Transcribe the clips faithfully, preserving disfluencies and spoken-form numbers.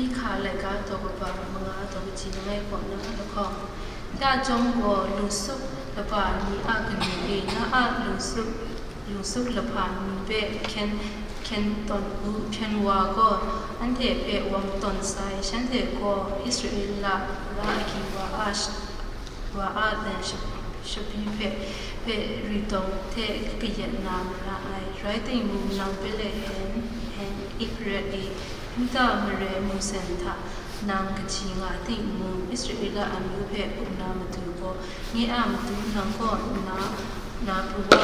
Mika laika daw kaba manga daw kaji langai kaw na lahkawng, Nta chyawm gaw lungsup lahpa ni a kanu e, na a lungsup, lungsup lahpa ni hpe hkyen, hkyen tawn u. Hkyen wa gaw anhte hpe wam tawn sai, shanhte gaw Israela ra agyi wa a sh-, wa a, eh, shap-, shapi hpe, hpe ritawng hte kayat na mara ai. Rai timung, nang Betlehem, Efrat e, Yuda mare mungsen hta nang kaji nga timung, Israela amyu hpe up na matu gaw, nye a matu nang kaw nna, na pru wa,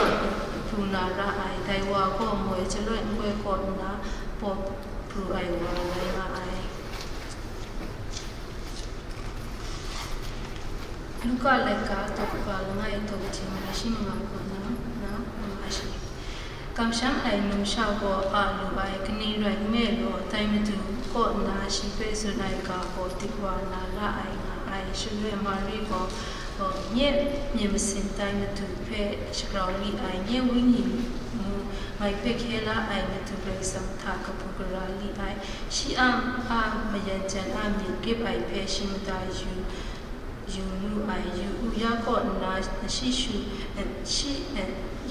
pru na ra ai. Dai wa gaw moi chyaloi nhtoi kaw nna paw pru ai wa rai nga ai. Luka laika daw kaba langai daw kaji mara shi manga kaw na, na manga shi. Kamsham ai numsha gaw a lu ai, kaning rai nme law, dai Madu kaw nna shi hpe tsun ai ga gaw dik wa na la ai nga ai. Shaloi Mari gaw, gaw, nye myit masin dai Madu hpe shagrau li ai, nye wenyi mung ngai hpe hkye la ai Madu Karai Kasang hta kabu gara li ai. Shi a, a mayan jan a myit grip ai hpe shi mada yu, yu nu ai. Yu u ya kaw nna shi shu, shi,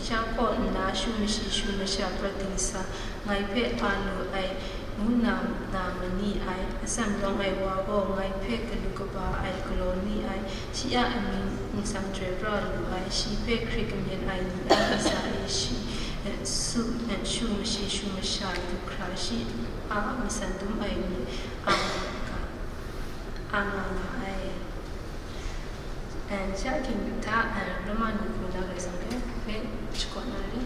ya kaw nna shu mashi shu masha prat dingsa ngai hpe a lu ai, ngu na, na ma ni ai. Atsam rawng ai wa gaw ngai hpe galu kaba ai galaw ni ai. Shi a amying nsang chyoi pra lu ai. Shi hpe hkrit kamyen ai ni a ntsa e shi, su, shu mashi shu masha du hkra shi a masan dum ai ni a nga, a nga nga ai. And sha hkying hta, and Roma ni hku na Karai Kasang hpe, hpe shakawn na re.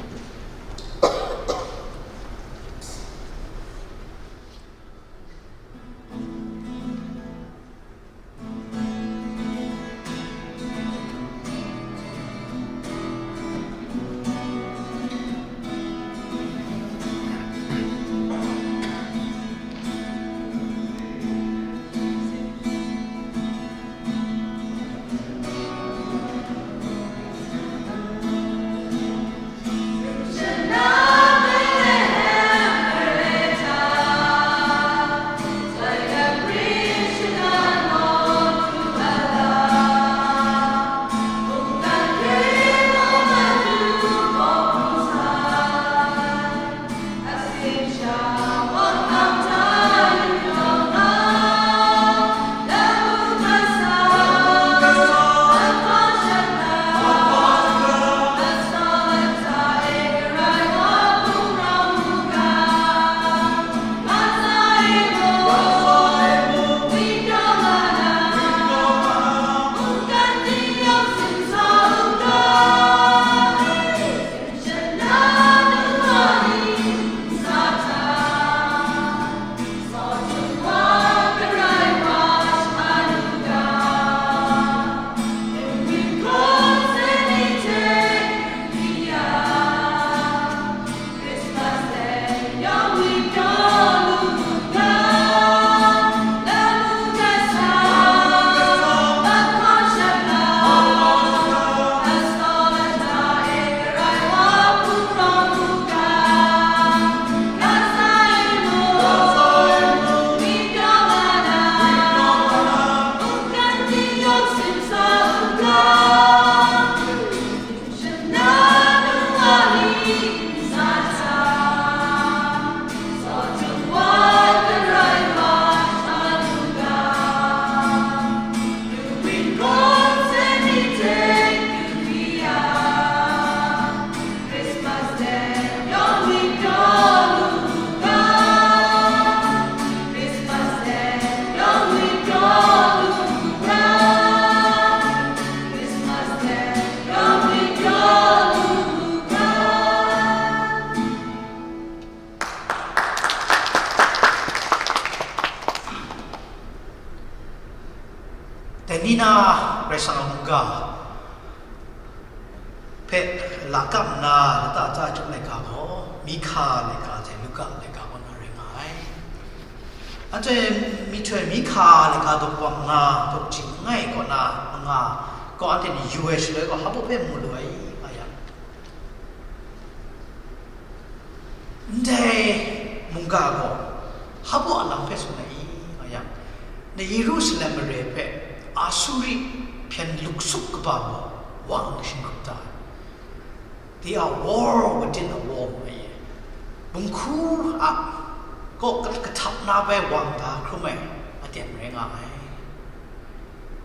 Dai ni na Karai Kasang a mungga hpe lakap nna lata tsa chyum laika gaw, Mika laika hte Luka laika kaw na rai nga ai. Anhte myihtoi Mika laika daw kaba nga, daw kaji langai kaw na manga gaw anhte ni yu ai shaloi gaw, hpa hpe mu lu ai, nga yang, ndai mungga gaw hpa a lam hpe tsun ai, nga yang, Yerusalem mare hpe Asuri hpyen luksup kaba maw wang shingrup da ai. They are war within a war, a ye. Bunghku a kaw kahtap na bai wang da hkrum ai aten rai nga ai.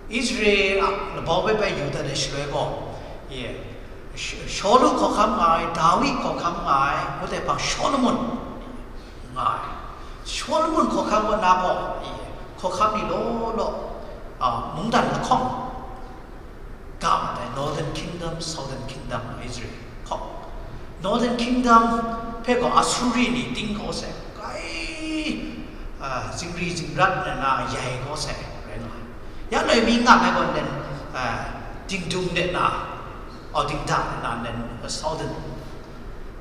Israel a labau bai bai Yuda de shaloi gaw, ye, Sh- Shawlu hkawhkam nga ai, Dawi hkawhkam nga ai, ngut ai hpang Shawlumon nga ai. Shawlumon hkawhkam kaw na gaw, ye, hkawhkam ni law law, a, mungdan lahkawng ga mat ai, Northern Kingdom, Southern Kingdom, Israel hkawng. Northern Kingdom hpe gaw Asuri ni ting kau sai, kai, a, zingri zingrat na na yai kau sai rai nga ai. Ya noi mi nga ai gaw nen, a, dingdung de na, aw dingda de na nen, a, Southern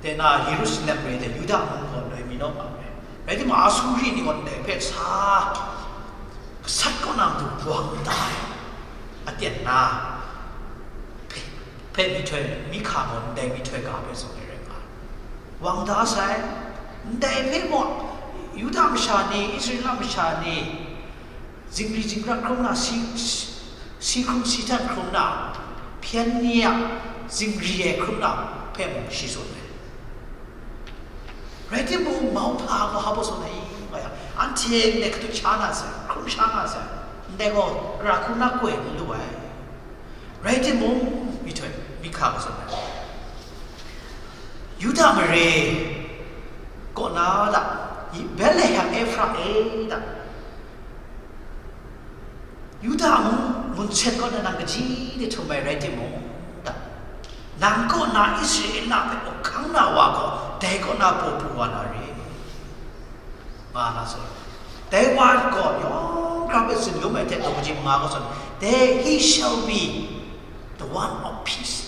de na Yerusalem rai de Yuda mung gaw noi mi naw nga ai. Rai timung, Asuri ni gaw ndai hpe sa gasat kaw na matu buang da ai, aten na hpe, hpe myihtoi, Mihka gaw ndai myihtoi ga hpe tsun ai rai nga ai. Wang da sai, ndai hpe mung, Yuda masha ni, Israela masha ni, zingri zingrat hkrum na, si, si hkrum si htan hkrum na, hpyen ni a zingri ai hkrum na hpe mung shi tsun ai. Rai timung, mauhpa gaw hpa baw tsun ai, nga yang, anhte ndai hkatut sha nga sai, hkrum sha nga sai, ndai gaw, gara hku na koi n lu ai. Rai timung, myihtoi, Mihka gaw tsun ai. Yuda mare kaw na da, Betlehem Efra e da, Yuda mung, mun set kaw na nang kaji de htum ai rai timung, da, nang kaw na Israela hpe up hkang na wa gaw, dai kaw na paw pru wa na re, nga na tsun. Dai wa gaw yawng hkra hpe tsinlum ai hte, daw kaji manga gaw tsun, they, he shall be the one of peace.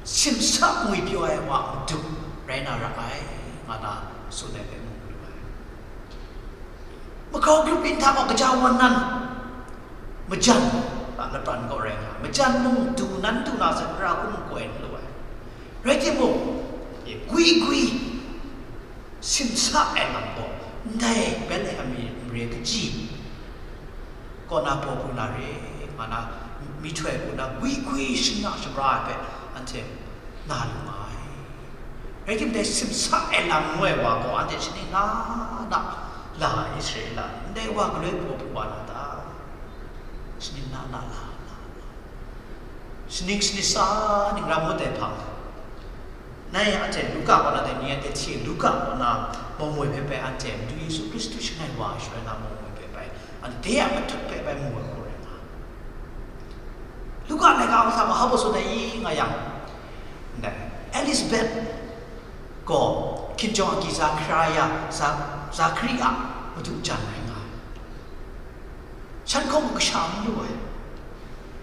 Simsa ngwi pyaw ai wa madu rai na ra ai, nga na tsun ai hpe mu lu ai. Makau grup nhtang gaw kaja wan nan, majan a lapran kaw rai nga, majan mung du nan du na zawn, gara hku mung koi n lu ai. Rai timung, gwi gwi simsa ai lam gaw, ndai Betlehem mare kaji kaw na paw pru na re, nga na myihtoi hku na gwi gwi shana shamra ai hpe anhte na lu nga ai. Rai timung, dai simsa ai lam ngu ai wa gaw, anhte shaning na na la ai, Israela, ndai wa galoi paw pru wa na ta? Shaning na na la, la, la. Shaning shaning sa ning ram ngut ai hpang, nai anhte Luka kaw na dai ni anhte hti, Luka kaw na mawmoi hpe bai anhte Madu Yesu Hkristu shangai wa ai shaloi na mawmoi hpe bai, anhte a matut hpe bai mu ai hku rai nga. Luka laika hta gaw hpa baw tsun ai i nga yang, ndai Elizabeth gaw hkinjawng agyi Zahkaria, Za-, Zakhari a madu jan rai nga ai. Shan hkawng gaw kasha n lu ai.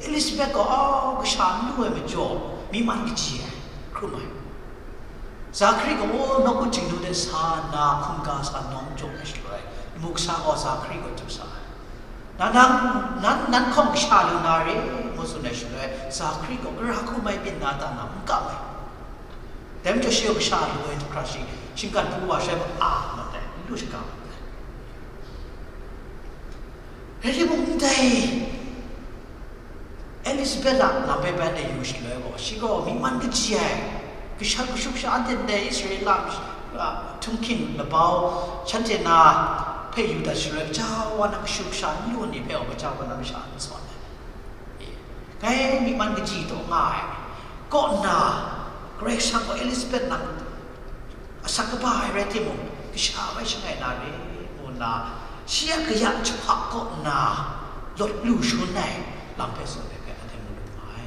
Elizabeth gaw, aw, kasha n lu ai majaw, myi man kaji ai, hkrum ai. Zakhari gaw, aw, nawku htingnu de sa nna, hkungga sa nawng jaw ai shaloi, lamu kasa gaw Zakhari gaw du sa ai. Na nang, nan, nan hkawng kasha lu na re, ngu tsun ai shaloi, Zakhari gaw gara hku mai byin na ta na, n kam ai. Dai majaw shi gaw kasha lu ai hkra shi, shinggan hpu wa shai ma, a, mat ai, n lu shaga mat ai. Rai timung, ndai Elizabeth a lam hpe bai ndai yu shaloi gaw, shi gaw myi man kaji ai, kashat kashuk sha anhte ndai Israela a htunghking labau shanhte na hpe yu dat shaloi, gaja wa na kashuk sha n lu ni hpe gaw, gaja wa na masha n sawn ai. Ngai myi man kaji taw nga ai kaw nna, Karai Kasang gaw Elizabeth nang asak kaba ai rai timung, kasha bai shangai na re, ngu nna, shi a kaya jahpa kaw nna lawt lu shangun ai lam hpe tsun ai hpe anhte mu lu nga ai.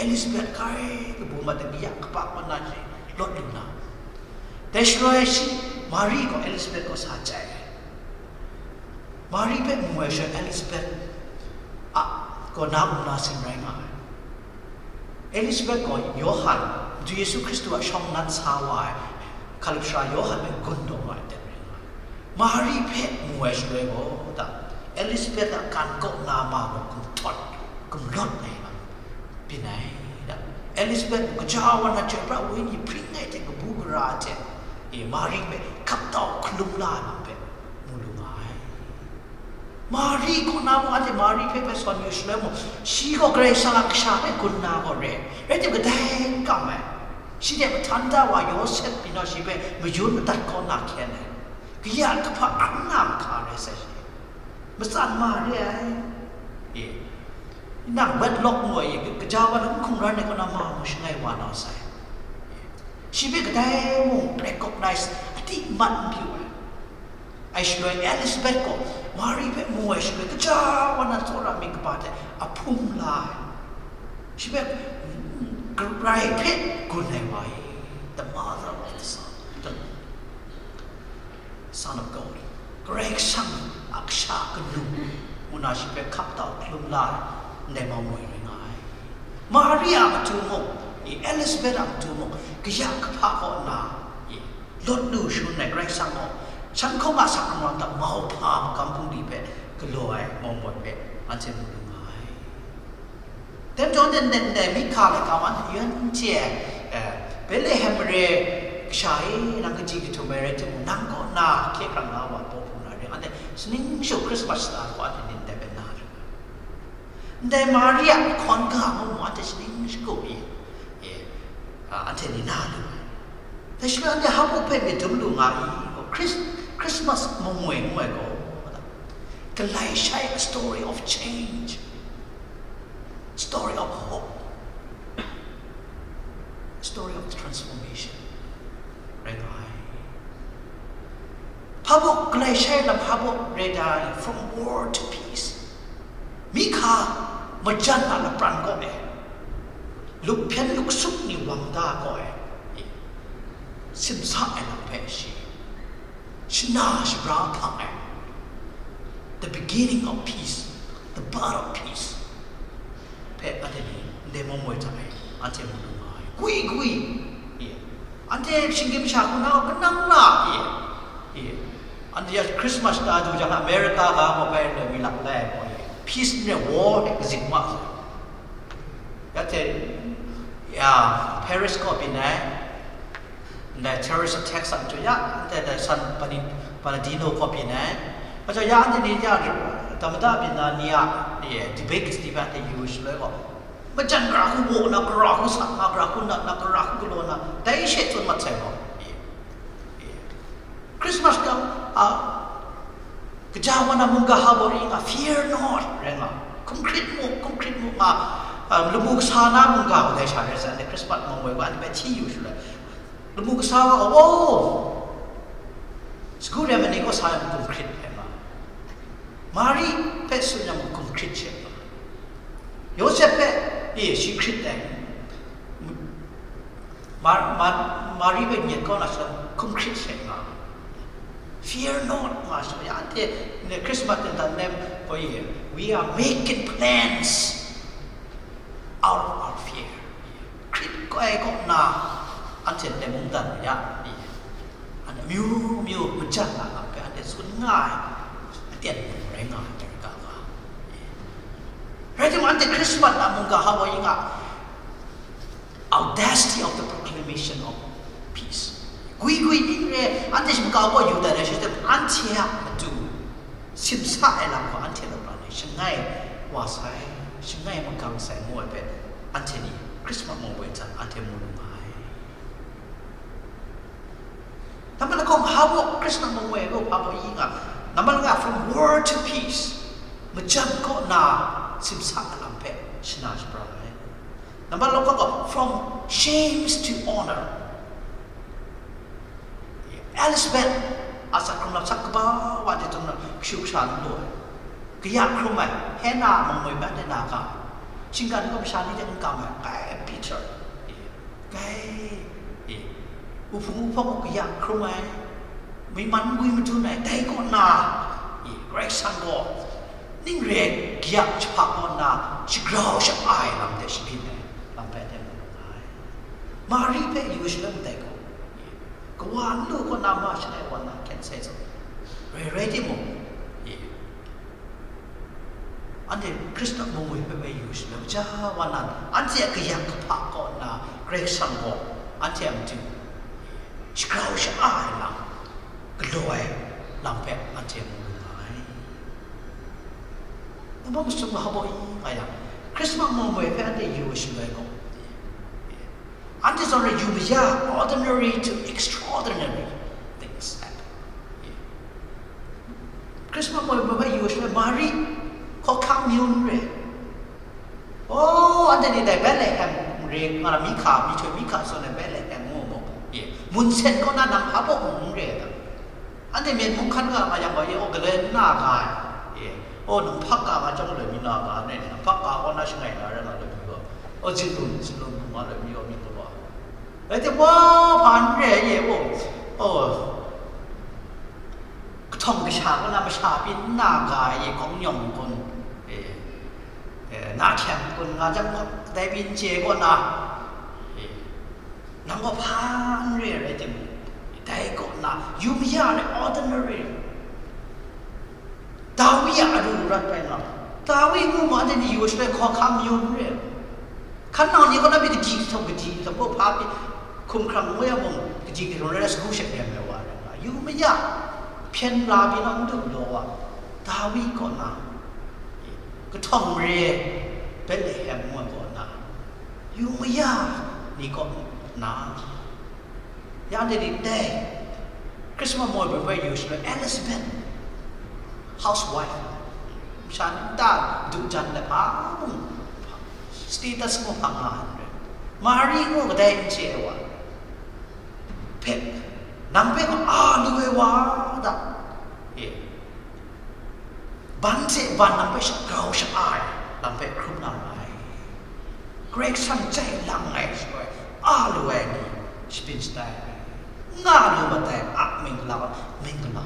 Elizabeth hkrai kabu mat ai kaya kaba kaw nna shi lawt lu na, dai shaloi shi, Mari gaw Elizabeth kaw sa chyai ai. Mari hpe mu ai shaloi Elizabeth a kaw na um na sin rai nga ai. Elizabeth gaw Yawhan, Madu Yesu Hkristu a shawng nat sa wa ai, hkalup sara Yawhan hpe gun taw wa ai aten rai nga ai. Mari hpe mu ai shaloi gaw, da, Elizabeth a kan kaw na ma gaw gumhtawt, gumlawt ai lam byin ai, da. Elizabeth gaw gaja wa na chyoi pra ai wenyi hpring ai hte kabu gara ai hte, e, Mari hpe hkap tau hkalum la ai lam hpe mu lu nga ai. Mari kaw na mung, anhte Mari hpe bai sawn yu shaloi mung, shi gaw Karai Kasang a kasha hpe gun na gaw re, rai timung kadai n kam ai. Shi hte mahtan da wa Yawsep pyi naw shi hpe mayun madat kaw na hkyen ai. Kaya kahpa hkrum na mahka rai sai shi. Matsan ma re ai. E, nang wet lawk mu ai, kaja wa na n hkungran ai kaw na ma mu shangai wa na sai. Shi hpe kadai mung recognize, a ti mat n pyu ai. Ai shaloi Elizabeth gaw Mari hpe mu ai shaloi, kaja wa na tsawra myit kaba hte a hpung la ai. Shi hpe Karai hpe gun ai wa e, the mother of the son, the Son of God, Karai Kasang a kasha kanu, ngu na shi hpe hkap tau hkalum la ai, ndai mau moi rai nga ai. Maria matu mung, e, Elizabeth a matu mung, kaya kahpa kaw nna, e, lawt lu shangun ai Karai Kasang gaw, shan hkawng a sakram lam hta mauhpa magam hpung di hpe galaw ai mau moi hpe anhte mu lu nga ai. Dai majaw, ndai, ndai, ndai, Mika laika ma, n-, n-, n-, chye ai, eh, Betlehem mare kasha e, nang kaji kahtum ai rai timung, nang kaw na hkye hkrang la wa, paw hpung na ring, anhte shaning shagu Christmas shata hku anhte nin dai bai na ring. Ndai Maria hkawn ga mu mu, anhte shaning shagu e, e, a, anhte ni na lu ai. Dai shaloi anhte hpa hpe myit dum lu nga i, Chris-, Christmas mung moi ngu ai gaw, Galai shai, a story of change, story of hope, story of transformation. Rai nga ai. Hpa baw, Galai shai lam hpa baw rai da ai, from war to peace. Mihka majan a lapran kaw e, lup hpyen lup suk ni wang da kaw e, simsa ai lam hpe shi, shana shabra hpang ai, the beginning of peace, the birth of peace hpe anhte ni ndai mung moi hta e anhte mu lu nga ai. Gwi gwi, e, anhte shinggyim sha hku na kanang na, e, e, anhte ya Christmas ta du jang, America ga gaw bai loi mi lak lai gaw, e, peace n rai, war e, kazik ma sai. Ya hte, ya, Paris kaw byin ai, ndai terrorist attack san chyu ya, ndai, ndai San Bani-, Bernardino kaw byin ai. Majaw ya, anhte ni ya, tamada byin na ni a, e, debate ni hpe anhte yu shaloi gaw, majan gara hku waw na, gara hku sat na, gara hku nat na, gara hku galaw na, dai she tsun mat sai gaw, e, e, Christmas ga, a, kaja wa na mungga hpa baw rai nga, fear not, rai nga, hkum hkrit mu, hkum hkrit mu nga, a, lamu kasa na mungga wa dai sha rai sai, anhte Christmas mung moi wa, anhte hpe hti yu shaloi, lamu kasa wa, oh, sagu rem ai ni kaw sa ai hkum hkrit rai nga, Mari hpe tsun yang hkum hkrit she nga, Yawsep hpe, e, shi hkrit ai. Mar-, Mar-, Mari hpe nyet kau na shadawn hkum hkrit she nga. Fear not, nga shadawn, ya anhte ne Christmas ten dan nem koi e, we are making plans out of our fear. Hkrit koi kaw na, anhte ne mungdan ya, e, anhte amyu myu majan na lam hpe anhte tsun nga ai, aten rai nga ai, America ga. Rai timung, anhte Christmas a mungga hpa baw rai nga, audacity of the proclamation of peace. Gwi gwi ning re, anhte shi makau gaw yu dat ai, shi hte anhte a matu simsa ai lam gaw anhte law pran e, shangai wa sai, shangai magang sai ngu ai hpe, anhte ni Christmas mung moi hta anhte mu lu nga ai. Nambat lahkawng hpa baw Christmas mung moi gaw hpa baw rai nga, nambat langa from war to peace, majan kaw na simsa a lam hpe shana shabra ai. Nambat lahkawng gaw from shames to honor. Elizabeth a sakram lam sak kaba wa de tungna kashu kasha n lu ai, kaya hkrum ai, Hena a mung moi ban de na ga, shinggan gaw masha ni de n kam ai, kai Peter, e, kai, e, uhpung uhpawk kaya hkrum ai, maiman ngwi madun ai, dai kaw na, e, Karai Kasang gaw ning re kaya jahpa kaw na shagrau sha-a ai lam de shabyin ai lam hpe de mu lu nga ai. Mari hpe Yerusalem ndai gaw, e, kawa n lu kaw na ma shangai wa na hkyen sai zawn, rai rai timung, e, anhte Hkristan mung moi hpe bai yu shaloi, gaja wa na, anhte a kayang kahpa kaw nna Karai Kasang gaw anhte a matu shagrau sha-a ai lam, galaw ai lam hpe anhte mu lu nga ai. Ngu masum ga hpa baw i nga yang, Christmas moi moi hpe anhte yu shaloi gaw, anhte zawn rai yu maya, ordinary to extraordinary things happen. Christmas moi moi hpe yu shaloi, Mari, hkawhkam mayu n re. Oh, anhte ni dai Bethlehem n re, nga na, Mika, myihtoi Mika zawn ai Bethlehem ngu mu, ye, mun sen kaw na nang hpa baw n re ai ta? Anhte myit hkun hkan nga nga yang gaw, ye, oh, galoi n na ga ai, ye, oh, nang hpak ga nga chyawm galoi mi na ga, ne, nang hpak ga kaw na shangai na rai nga loi mi gaw, oh, zinlun, zinlun hpung nga loi mi gaw, myit galaw ai. Rai timung, hpa n re ai, ye, oh, oh, kahtawng kasha kaw na masha pyi n na ga ai, ye, kawng yawng kun, ye, eh, na hkyem kun nga jang gaw, kadai pyi n chye kaw na, ye, nang gaw hpa n re ai rai timung, dai kaw na, yu maya ai ordinary, Dawi a aru rat pai nga, Dawi ngu ma, anhte ni yu shaloi hkawhkam mayu n re. Hkan nang ni kaw na pyi kaji kahtawng, kaji kahtawng gaw hpa pyi hkum hkrang ngu yang mung, kaji kahtawng rai, rai sagu shat nem ai wa rai nga, yu maya, hpyen la pyi naw n du law wa, Dawi kaw na, kahtawng re, Bethlehem ngu ai kaw na, yu maya ni kaw na, ya anhte ni dai Christmas moi moi hpe yu shaloi, Elizabeth, housewife, masha ni nta du jan ai hpa mung, status mung hpa nga ai n rai. Mari ngu kadai n chye ai wa hpe, nang hpe gaw a lu ai wa da, e, ban hte ban nang hpe shagrau sha-a ai lam hpe hkrum na ra ai. Karai Kasang jai lang ai shaloi, a lu ai ni shabyin shatai ai, nga lu mat ai a mying gala, mying gala,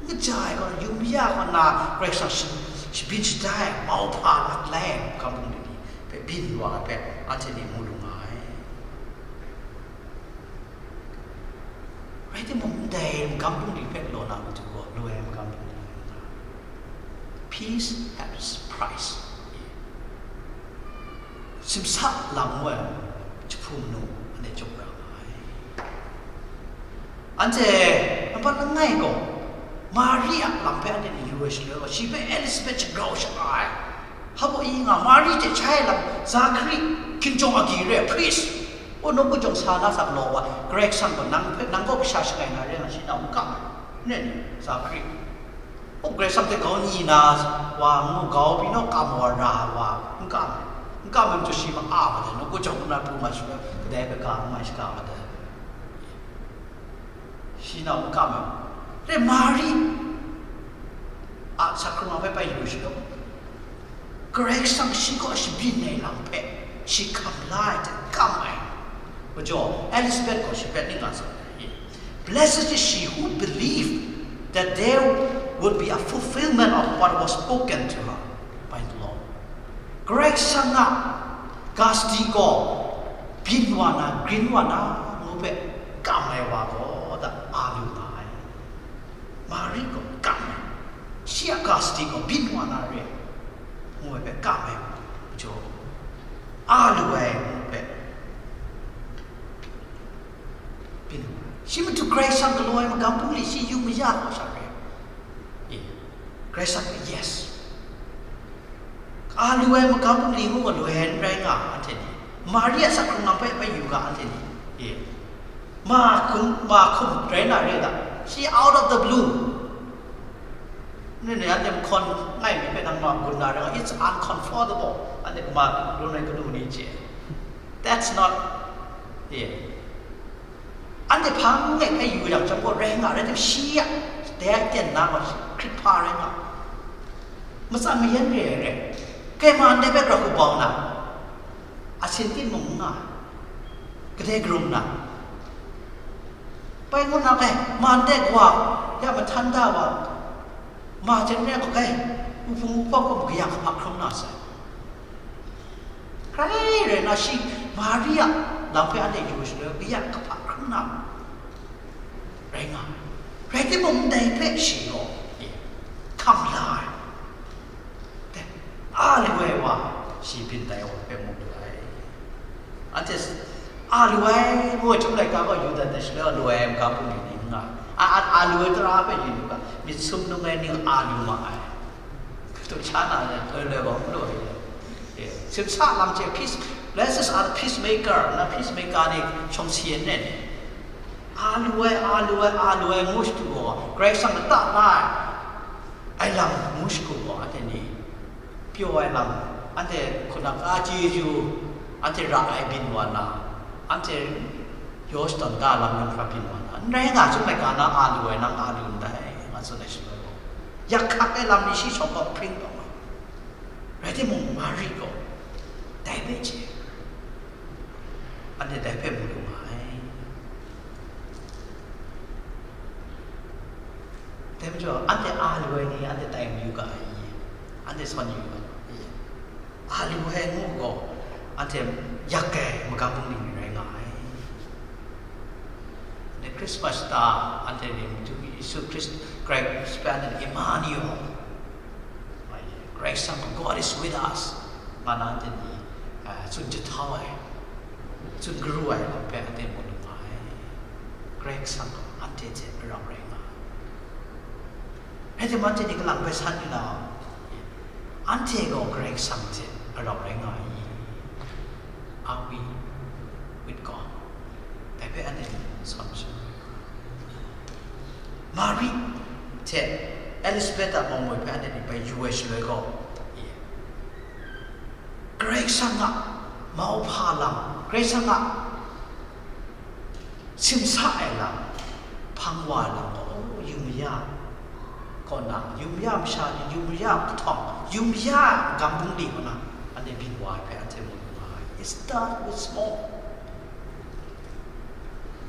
n kaja ai gaw, yu maya kaw na Karai Kasang sha-, shabyin shatai ai, mauhpa mat lai ai magam bungli ni hpe byin wa ai hpe, anhte ni mu lu nga ai. Rai timung, ndai magam bungli hpe galaw na matu gaw, lu ai magam bungli rai nga. Peace has price. Simsa lam ngu ai jahpum nu, anhte jaw ra nga ai. Anhte nampat langai gaw, Mari a lam hpe anhte ni yu ai shaloi gaw, shi hpe Elizabeth shagrau sha-a ai. Hpa baw i nga, Mari hte shai lam, Zakari, hkinjawng agyi re, priest, o, nawku jawng sa na sa galaw wa, Karai Kasang gaw nang hpe, nang kaw kasha shangai na re nga, shi nau n kam ai, n rai ni, Zakari? O, Karai Kasang hte grau n na wa, ngu, grau pyi naw kam wa ra wa, n kam ai, n kam ai majaw shi ma-a mat ai, nawku jawng na pru ma shaloi, kadai kaga n mai shaga mat ai. Shi nau n kam ai. Re, Mari a sakrama hpe bai yu shalom, Karai Kasang shi kaw shabyin ai lam hpe shi hkam la ai hte kam ai. Majaw, Elizabeth gaw shi hpe ning nga tsun ai, "Blessed is she who believed that there would be a fulfillment of what was spoken to her by the Lord." Karai Kasang a ga sadi gaw byin wa na, grin wa na, ngu hpe kam ai wa gaw da a lu nga ai. Mari gaw kam ai, shi a ga sadi gaw byin wa na re, ngu ai hpe kam ai majaw, a lu ai ngu hpe byin wa ai. Shi matu Karai Kasang galaw ai magam bungli shi yu maya gaw sha re. E, Karai Kasang hpe, yes. A lu ai magam bungli ngu gaw loi n rai nga, anhte ni. Mari a sakrama hpe bai yu ga, anhte ni. E, ma hkum, ma hkum rai na re ga, shi out of the blue. Ni ni, anhte mahkawn ngai mi hpe nang ma gun na re ga, it's uncomfortable. Anhte ma gun ai ganu ni chye. That's not, e. Anhte hpang e hpe yu yang chyawm gaw rai nga, rai tim, shi a dai a ten na gaw hkrit hpa rai nga, matsan mayan re ai re. Kaima ndai hpe grau kaba na, asin timung n nga, kadai karum na, bai ngu na kai, ma ndai kawa ya mahtan da wa, ma jen rai gaw kai, wuhpung wuhpawk gaw kaya kahpa hkrum na sai. Hkrai rai na, shi Mari a lam hpe anhte yu shaloi, kaya kahpa hkrum na rai nga ai. Rai timung, ndai hpe shi gaw, e, hkam la ai. Dai, a lu ai wa, shi byin tai wa hpe mu lu ai. Anhte s-, a lu ai ngu ai htum laika gaw, Yuda hte shaloi a lu ai magam bungli ni n nga ai. A, a, a lu ai tara hpe yu lu ga, myit sum nung ai ni a lu ma ai. Sumsa na le, loi loi wa n lu ai. Sumsa lam hte peace, blessed are the peacemaker, na peacemaker ni shawng si yen nen. A lu ai, a lu ai, a lu ai ngu shadu gaw, Karai Kasang lata la ai, ai lam ngu shadu gaw, anhte ni pyaw ai lam, anhte hkunak a chyeju, anhte ra ai byin wa na, anhte yaw shadawn da lam yawng hkra byin wa na, n rai nga, chyum laika na a lu ai, nang a lu ndai, nga tsun ai shaloi gaw, yak hkak ai lam ni shi shawng gaw hpring taw nga. Rai timung, Mari gaw dai hpe chye, anhte dai hpe mu lu nga ai. Dai majaw, anhte a lu ai ni, anhte tai mayu ga ai i? Anhte sawn yu ga ai i? A lu ai ngu gaw, anhte yak ai magam bungli ni rai nga ai. Anhte Christmas ta, anhte ni Madu Yesu Hkris-, Karai Kasang, anhte Emmanuel, Karai Kasang, God is with us, nga na anhte ni, ah, tsun jahtau ai, tsun garu ai lam hpe anhte mu lu nga ai. Karai Kasang gaw anhte hte arau rai nga ai. Rai timung, anhte ni kalang hpe san yu na, anhte gaw Karai Kasang hte arau rai nga ai. Are we with God? Dai hpe anhte ni sawn shaloi, Mari hte Elizabeth a mawng moi hpe anhte ni bai yu ai shaloi gaw, Karai Kasang a mauhpa lam, Karai Kasang a simsa ai lam, hpang wa ai lam gaw, oh, yum ya kaw na, yum ya masha ni, yum ya kahtawng, yum ya gam bungli kaw na, anhte byin wa ai hpe anhte mu lu nga ai. It start with small.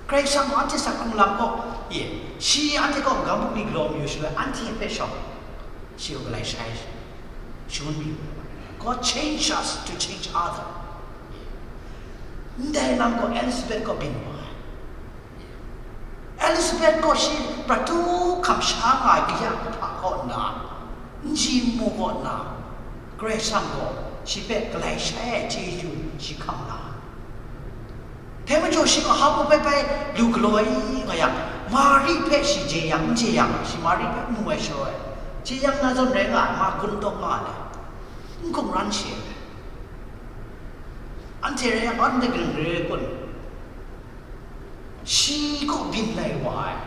Karai Kasang gaw anhte sak hkrung lam gaw, ye, shi anhte kaw gam bungli galaw mayu shaloi, anhte hpe shawng, shi gaw galai shai shangun mayu. God change us to change other. Ndai lam gaw Elizabeth gaw byin wa ai. Elizabeth gaw shi prat tu hkam sha nga ai kayat kahpa kaw nna, n ji n mu kaw nna, Karai Kasang gaw shi hpe galai shai ai chyeju shi hkam la ai. Dai majaw shi gaw hpa mung bai bai lu galaw ai nga yang, Mari hpe shi jeyang n jeyang, shi Mari hpe mu ai shaloi, jeyang na zawn rai nga ai, ma gun taw nga ai, n hkungran shi ai. Anhte rai yang, anhte kaning re ai kun? Shi kaw byin lai wa ai,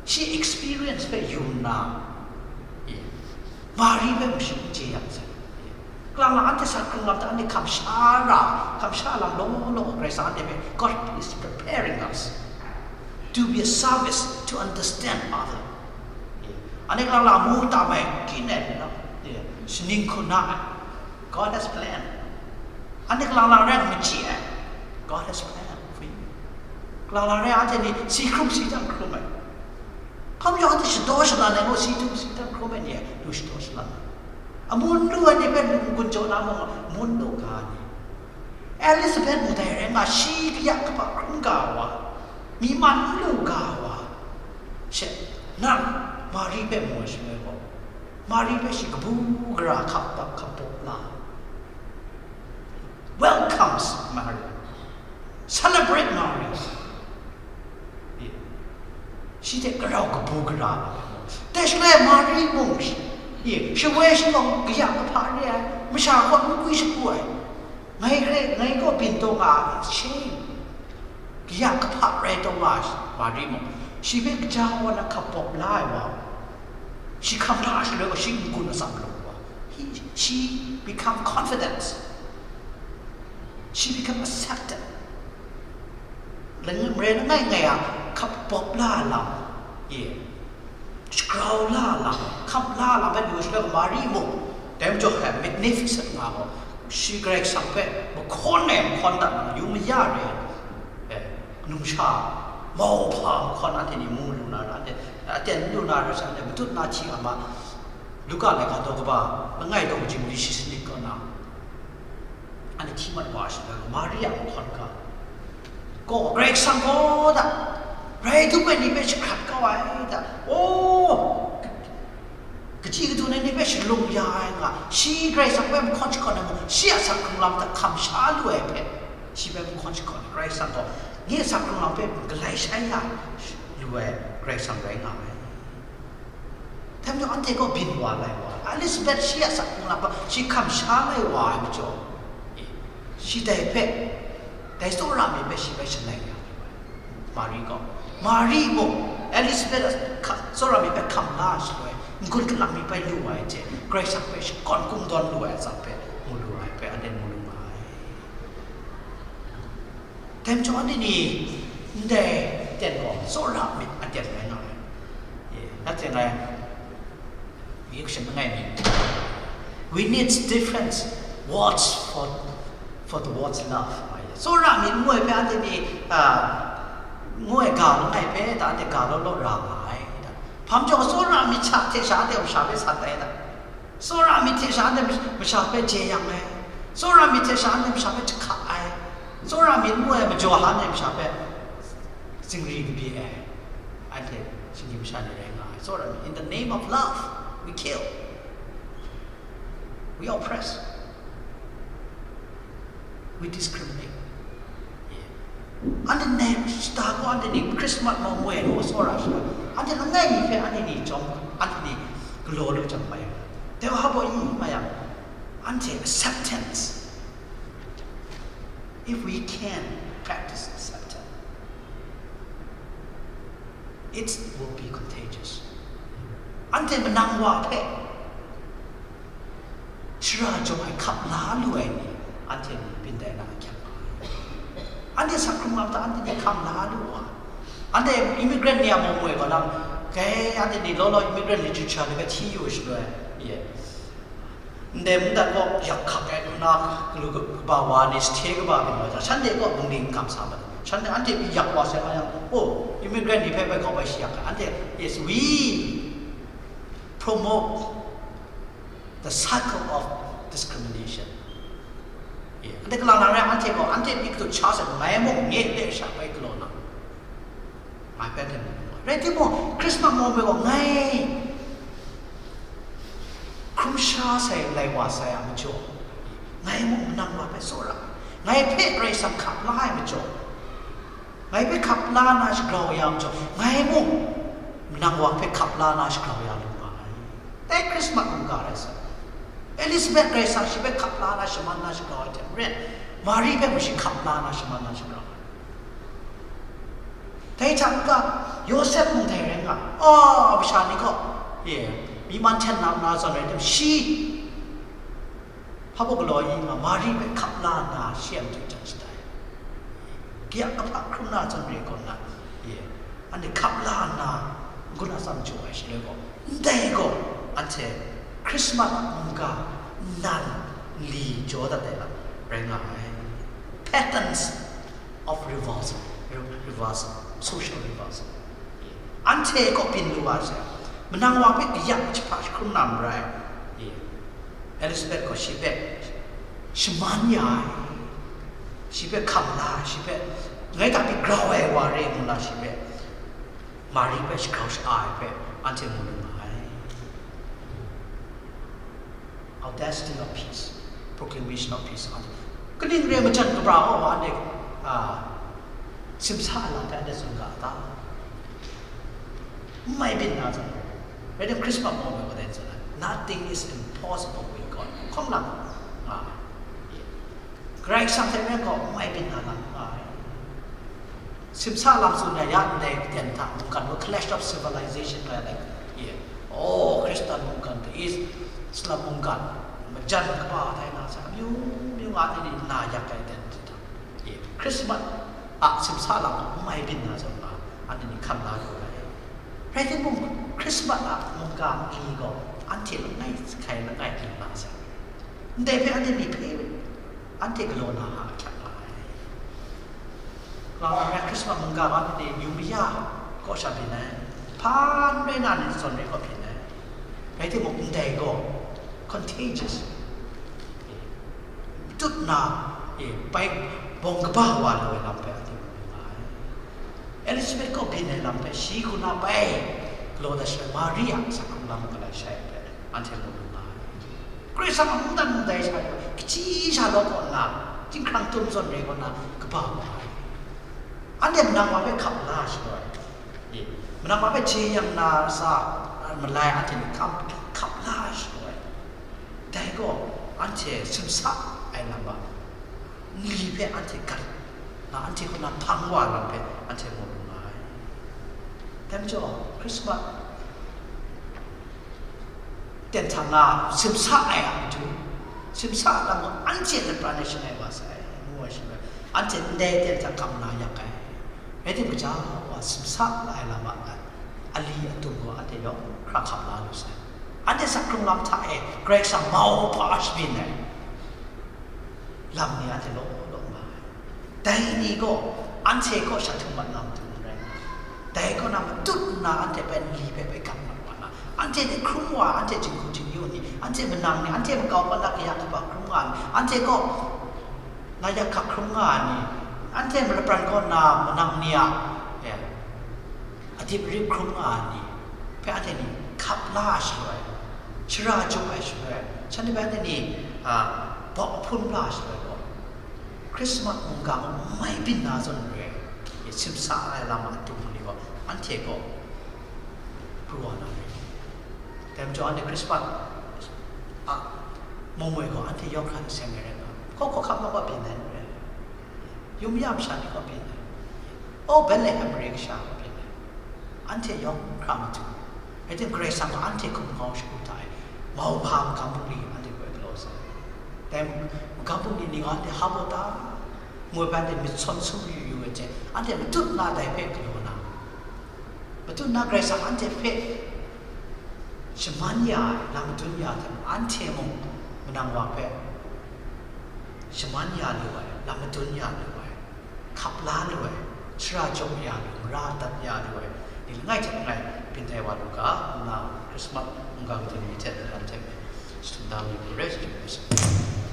shi experience hpe yu nna, Mari hpe mashing chye yang sai. Kalang lang anhte sak hkrung lam hta anhte hkam sha ra, hkam sha lam law law Karai Kasang anhte hpe, God is preparing us to be a service, to understand other. Anhte kalang lang mu tam ai, kine, shaning hku na ai, God has plan. Anhte kalang lang rai machyi ai, God has plan for you. Kalang lang rai anhte ni si hkrum si jang hkrum ai. Hpa majaw anhte shadaw shalan ai gaw, si htum si jang hkrum ai ni, lu shadaw shalan ai. Amu n lu ai ni hpe n-gun jaw na mung, amu n lu ga ai ni. Elizabeth ndai rai nga, shi kayat kahpa hkrum ga wa, mi man n lu ga wa. She, nang Mari hpe mu ai shaloi gaw, Mari hpe shi kabu gara hkap hkap hkap bawp la. Welcomes Mary. Celebrate Mary. Shi hte karau kabu gara. Dai shaloi Mari mung, shawoi shalawng kayat kahpa re ai, masha kaw n gwi shagu ai, ngai hkrai, ngai kaw byin taw nga ai, shame. Kayat kahpa rai taw nga ai Mari mung, shi hpe kaja kaw na hkap bawp la ai wa, shi hkam hta shaloi gaw, shi n-gun atsam lu wa, he, she become confidence, she become accepted. Langai, marai langai ngai a hkap bawp la ai lam, ye, shagrau la lam, hkap la lam hpe lu shaloi gaw, Mari mung, dai majaw hkai magnificent nga gaw, shi Karai Kasang hpe mahkawn ai mahkawn dat na, yu maya re ai, eh, numsha, mauhpa mahkawn anhte ni mu lu na ra, anhte, aten n lu na ra, anhte matut na hti nga ma. Luka laika daw kaba langai daw kaji mali shi sanit kaw na, anhte hti mat wa ai shaloi, Maria mahkawn ga gaw, Karai Kasang gaw da, rai dum ai ni hpe jahkrat kau ai da, oh, kachyi kadun ai ni hpe shalung ya ai nga, shi Karai Kasang hpe mahkawn shakawn ai mung, shi a sak hkrung lam hta hkam sha lu ai hpe, shi hpe mahkawn shakawn ai Karai Kasang gaw, nye a sak hkrung lam hpe galai shai ya lu ai Karai Kasang rai nga ai. Dai majaw anhte gaw byin wa lai wa, Elizabeth shi a sak hpung lam hpa, shi hkam sha lai wa ai majaw, e, shi dai hpe, dai tsawra mi hpe shi bai shalai ya. Mari gaw, Mari mung Elizabeth a hka-, tsawra mi hpe hkam la ai shaloi, n-gun kalang mi bai lu ai hte, Karai Kasang hpe shakawn kungdawn lu ai atsam hpe mu lu ai hpe, anhte mu lu nga ai. Dai majaw anhte ni ndai aten gaw tsawra myit aten rai nga ai. Ye, na teng ai, Action langai mi. We need different words for, for the word's love. Tsawra myit ngu ai hpe anhte ni, ah, ngu ai ga langai hpe, da anhte ga law law ra nga ai, da. Hpa majaw tsawra myit sha hte sha anhte masha hpe san ai, da. Tsawra myit hte sha anhte masha hpe jeyang ai. Tsawra myit hte sha anhte masha hpe jahka ai. Tsawra myit ngu ai majaw hta anhte masha hpe zingri kabye ai. Anhte shinggyim masha ni rai nga ai. Tsawra myit, in the name of love, we kill. We oppress. We discriminate. Yeah. Anhte nem shata gaw anhte ni Christmas mung moi lu tsawra shata. Anhte langai mi hpe anhte ni jawm, anhte ni galaw lu jang mai. Dai wa hpa baw yi mai yang, anhte acceptance. If we can practice acceptance, it will be contagious. Anhte manang wa hpe shara jawng ai hkap la lu ai ni, anhte ni byin dai na ahkyak nga ai. Anhte sak hkrung lam hta anhte ni hkam la lu wa. Anhte immigrant ni a mung moi gaw lang, kai anhte ni law law immigrant literature ni hpe hti yu shaloi, ye. Ndai mungdan gaw yak hkak ai, hkuna galu kaba wa ni, sahte kaba byin wa jang, shanhte gaw bungli n kam sa ma ai. Shanhte anhte pyi yak wa sai nga yang, oh, immigrant ni hpe bai kau bai shi yak ai. Anhte, yes, we promote the cycle of discrimination. Yeah. Anhte kalang na rai, anhte gaw, anhte pyi katup sha sai, ngai mung nye de sha bai galaw na. Ngai hpe teng rai timung, Christmas mung hpe gaw ngai hkrum sha sai, lai wa sai a majaw, ngai mung manang wa hpe tsawra, ngai hpe Karai Kasang hkap la ai majaw, ngai hpe hkap la na shagrau ya majaw, ngai mung manang wa hpe hkap la na shagrau ya lu nga ai. Dai Christmas mungga rai sai, Elizabeth Karai Kasang shi hpe hkap la na shaman na shagrau ai hte maren, Mari hpe mung shi hkap la na shaman na shagrau ai. Dai hta n-ga, Yawsep mung dai rai nga, a, masha ni gaw, ye, myi man hten na nna zawn rai tim, shi hpa baw galaw yi nga, Mari hpe hkap la nna, shi a matu jan shatai. Kayang kahpa hkrum na zawn re kaw nna, ye, anhte hkap la nna, n-gun atsam jaw ai shaloi gaw, ndai gaw, anhte Christmas mungga nnan nli jaw dat ai lam rai nga ai. Patterns of reversal, re-, reversal, social reversal. Anhte kaw byin lu wa sai, manang wa hpe kayap jahpa jahkrum na marai, Elizabeth gaw shi hpe shaman ya ai, shi hpe hkam la ai, shi hpe ngai ga pyi grau ai wa re ngu na shi hpe, Mari hpe shagrau sha-a ai hpe anhte mu lu nga ai. Audacity of peace, proclamation of peace. Kaning re ai majan kabra wa wa anhte, a, simsa ai lam hpe anhte tsun ga a ta? N mai byin na zawn, rai tim Christmas mung gaw kadai tsun ai, nothing is impossible with God. Hkawm lam, a, Karai Kasang hte maren gaw n mai byin na lam n nga ai. Simsa lam tsun ai ya ndai ten hta mungkan gaw clash of civilization rai ai, like, ye, oh, Khristan mungkan hte Islam mungkan majan kaba tai na sa, amyu myu nga anhte ni nna yak ai ten hta, ye, Christmas a simsa lam gaw n mai byin na zawn nga, anhte ni hkam la lu ai. Rai timung, Christmas a mungga mali gaw anhte langai hkai langai lu na sa, ndai hpe anhte ni hpe anhte galaw na a ahkyak nga ai. Nga ai Christmas mungga gaw anhte yu maya kaw sha byin ai, hpa n rai na ni zawn rai kaw byin ai. Rai timung, ndai gaw contagious, matut na, e, bai bawng kaba wa lu ai lam hpe anhte mu lu nga ai. Elizabeth kaw byin ai lam hpe shi hku na bai galaw dat shaloi, Mari a sak hkrung lam galai shai ai hpe anhte mu lu nga ai. Karai Kasang a mungdan mungdai sha gaw, kachyi sha law kaw nna, chyinghkrang tum zawn re kaw nna, kaba wa ai. Anhte manang wa hpe hkap la shaloi, e, manang wa hpe jeyang na sa, a, malai anhte ni hkam hkap la shaloi, Dai gaw anhte simsa ai lam a nli hpe anhte gat na, anhte kaw na hpang wa lam hpe anhte mu lu nga ai. Dai majaw Christmas ten hta na simsa ai a matu, simsa ai lam gaw anhte a lapran e shangai wa sai, ngu ai shaloi, anhte ndai ten hta kam na yak ai. Rai tim, gaja wa simsa ai lam a ali atum gaw anhte yawng hkra hkap la lu sai. Anhte asak hkrung lam hta e Karai Kasang mau hpa shabyin ai lam ni anhte law law nga ai. Dai ni gaw anhte kaw sha htum mat na matu n rai nna, dai kaw na matut nna anhte hpe nli hpe bai gang mat wa na, anhte hte hkrum wa, anhte jinghku jingyu ni, anhte manang ni, anhte makau patna kaya kaba hkrum nga ni, anhte kaw na yak hkak hkrum nga ni, anhte malapran kaw na manang ni a, eh, adip arip hkrum nga ai ni hpe anhte ni hkap la ai shaloi, shara jaw ai shaloi, shanhte hpe anhte ni, a, bawk ahpun la ai shaloi gaw, Christmas mungga mung mai byin na zawn re ai, simsa ai lam a atum ni gaw anhte gaw pru wa na re. Dai majaw anhte Christmas a mung e gaw anhte yawng hkra n seng ai rai nga, hkaw hkaw hkap mak wa byin ai n rai, yum ya masha ni gaw byin ai, o Bethlehem mare kasha gaw byin ai, anhte yawng hkra matu. Rai tim, Karai Kasang gaw anhte hkum hkau shagu hta e, mauhpa magam bungli anhte hpe galaw sai. Dai magam bungli ni gaw anhte hap u ta, ngu ai hpe anhte myit sawn sum yu yu ai hte, anhte matut nna dai hpe galaw na, matut nna Karai Kasang anhte hpe shaman ya ai, lam madun ya ai hte mung, anhte mung manang wa hpe shaman ya lu ai, lam madun ya lu ai, hkap la lu ai, shara jaw ya lu, mara dat ya lu ai ni langai hte langai byin tai wa lu ga, nna Christmas mungga kadun ni hte lam hte mung jahtum da mi hku rai, jahtum rai.